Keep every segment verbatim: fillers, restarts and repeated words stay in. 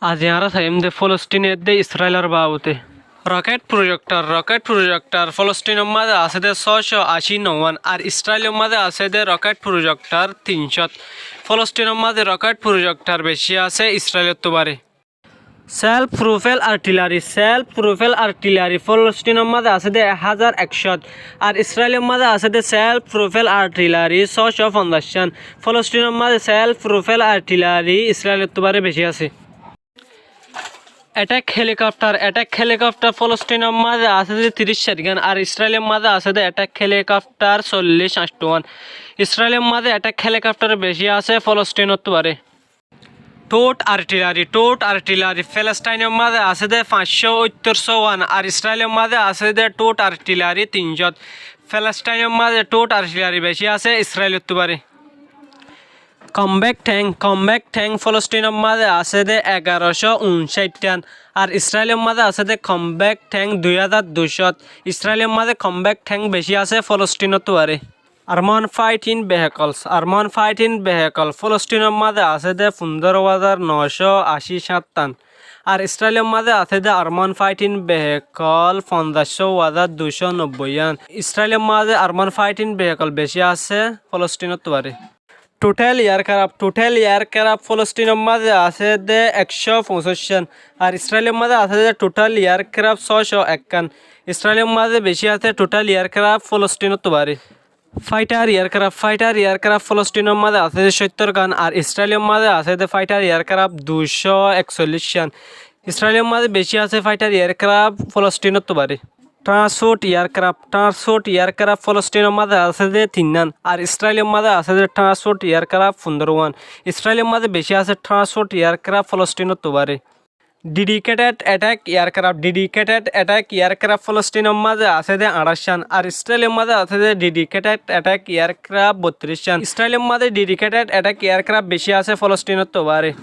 Aijja añára saiyúm de Folostin edde Israilor baabute. Roket projektor, roket projektor Folostinor mazé asé de sóo cót ací nouwán, ar Israilor mazé asé de roket projektor tin cót. Folostinor mazé roket projektor bicí asé Israilottu baré. Self propelled artillery, self propelled artillery Folostinor mazé asé de ek házar ek cót, ar Israilor mazé asé de self propelled artillery sóo cót fonzaic cán. Folostinor mazé self propelled artillery Israilottu baré bicí asé. Attack helicopter, attack helicopter Folostinor mazé asé de tiríc sairgán, ar Israilor mazé asé de attack helicopter sollic añctowán. Israilor mazé attack helicopter bicí asé Folostinottu baré. Towed artillery, towed artillery Felestainor mazé asé de fañs cót óittor sówan, ar Israilor mazé asé de towed artillery tin cót. Felestainor mazé towed artillery bicí asé Israilottu baré. Combat tank, combat tank Folostinor mazé asé de egaró cót uncáittán, ar Israilor mazé asé de combat tank dui házar dui cót. Israilor mazé combat tank bicí asé Folostinottu baré. Armored fighting vehicles, armored fighting vehicle Folostinor mazé asé de fundóro házar no cót ací cáñttán, ar Israilor mazé asé de armored fighting vehicle fonzaic házar dui cót nobboiyán. Israilor mazé armored fighting vehicle bicí asé Folostinottu baré. Total aircraft, total aircraft Folostinor mazé asé de ek cót foñsíccán, ar Israilor mazé asé de total aircraft sóo cót ekkán. Israilor mazé bicí asé total aircraft Folostinottu baré. Fighter aircraft, fighter aircraft Folostinor mazé asé de cóittor gán, ar Israilor mazé asé de fighter aircraft dui cót eksollic gán. Israilor mazé bicí asé fighter aircraft Folostinottu baré. Transport aircraft, transport aircraft Folostinor mazé asé de tinnán, ar Israilor mazé asé de transport aircraft fundóro wán. Israilor mazé bicí asé transport aircraft Folostinottu baré. Dedicated attack aircraft, dedicated attack aircraft Folostinor mazé asé de añçáiccán, ar Israilor mazé asé de dedicated attack aircraft bottiríc gán. Israilor mazé dedicated attack aircraft bicí asé Folostinottu baré.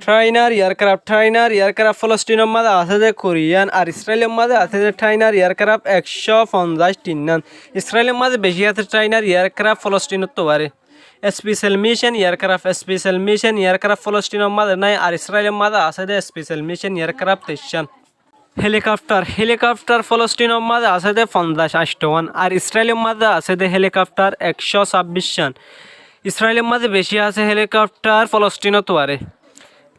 Trainer aircraft, trainer aircraft Folostinor mazé asé de kuriyán, ar Israilor mazé asé de trainer aircraft ek cót fonzaic tinnán. Israilor mazé bicí asé trainer aircraft Folostinottu baré. Special mission aircraft, special mission aircraft Folostinor mazé nái, ar Israilor mazé asé de special mission aircraft teiccán. Helicopter, helicopter Folostinor mazé asé de fonzaic añctowán, ar Israilor mazé asé de helicopter ek cót sábbiccán. Israilor mazé bicí asé helicopter Folostinottu baré.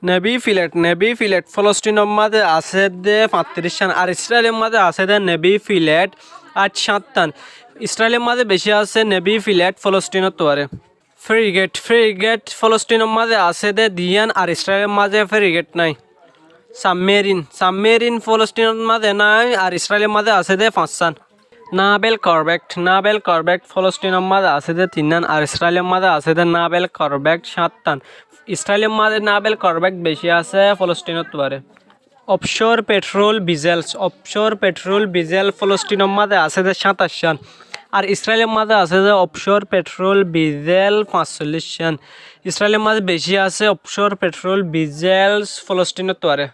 Navy flight, navy flight Folostinor mazé asé de fañttiríccán, ar Israilor mazé asé de navy flight añctán. Israilor mazé bicí asé navy flight Folostinottu baré. Frigate, frigate Folostinor mazé asé de duiyán, ar Israilor mazé frigate nái. Submarine, submarine Folostinor mazé nái, ar Israilor mazé asé de fañssán. Naval corvette, naval corvette Folostinor mazé asé de tinnán, ar Israilor mazé asé de naval corvette cáñttán. Israilor mazé naval corvette bicí asé Folostinottu baré. Offshore patrol vessels, offshore patrol vessel Folostinor mazé asé de cáñtaiccán, ar Israilor mazé asé de offshore patrol vessel fañsolliccán. Israilor mazé bicí asé offshore patrol vessels Folostinottu baré.